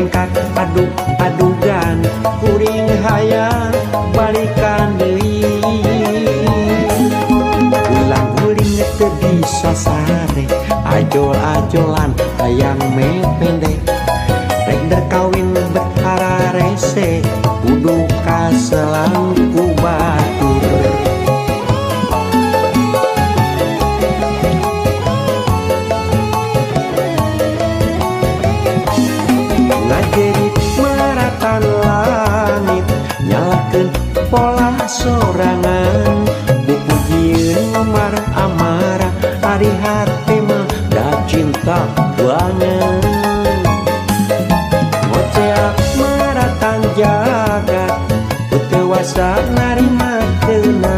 Rengkak adug-adugan kuring hayang balikan deui. Ulang guling teu bisa sare, ajol-ajolan hayang mependek. Rek kawin betara rese, kudu kaselang ku batur. Ngajerit maratan langit, nyalakeun pola sorangan. Buku jieun marah amarah, ari hate mah da cinta banget. Ngoceak maratan jagat, putewasa narima keuna.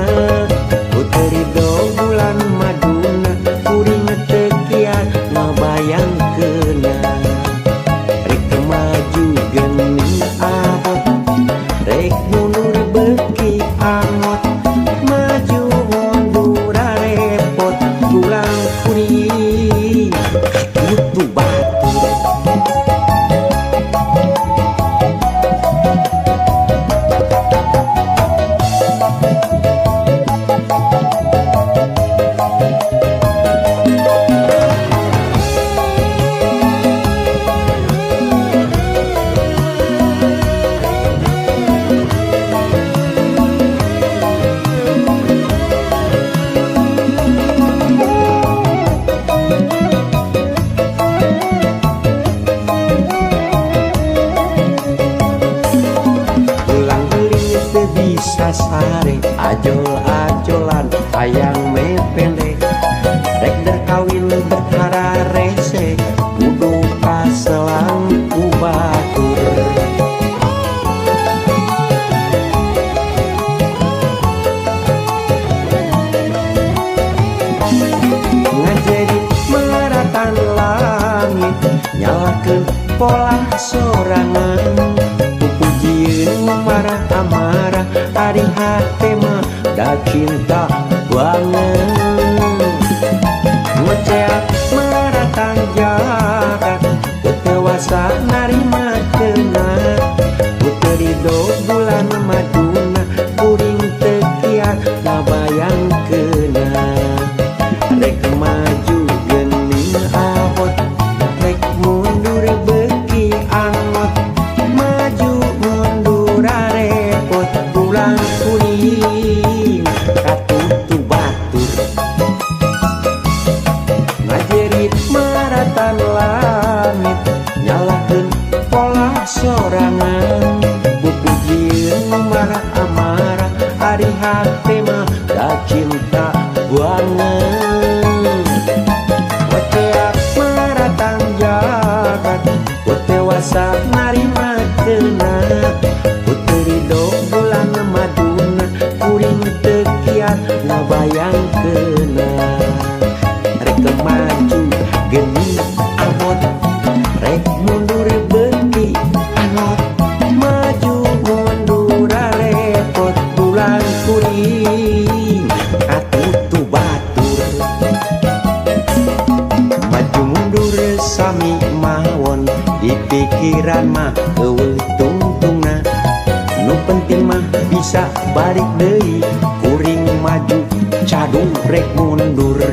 Puteri ridho bulan maduna, kuring teu kiat ngabayangkeuna. Rek maju geuning abot, rek mundur beuki angot. Maju mundur repot, tulang kuring katutu batur. Bisa sare, ajol-ajolan hayang mependek. Rek kawin betara rese, kudu kaselang ku batur. Ngajerit maratan langit, nyalakeun pola sorangan. Pupujieun marah amarah, ari hate mah da cinta banget. Ngoceak maratan jagat, putewasa narima keuna. Puteri ridho bulan maduna, kuring teu kiat ngabayangkeuna. Rek maju geuning abot, rek mundur beuki angot. Maju mundur repot, tulang kuring katutu batur. Ngajerit maratan langit, nyalakeun pola sorangan. Pupujieun marah amarah, ari hate mah da cinta banget. Ngoceak maratan jagat, putewasa narima keuna. Puteri ridho bulan maduna, kuring teu kiat ngabayangkeuna. Rek maju geuning abot, rek mundur beuki angot. Maju mundur repot, tulang kuring katutu batur. Maju mundur sami mawon, di pikiran mah eueuh tungtungna. Nu penting mah bisa balik deui, kuring maju cadung rek mundur.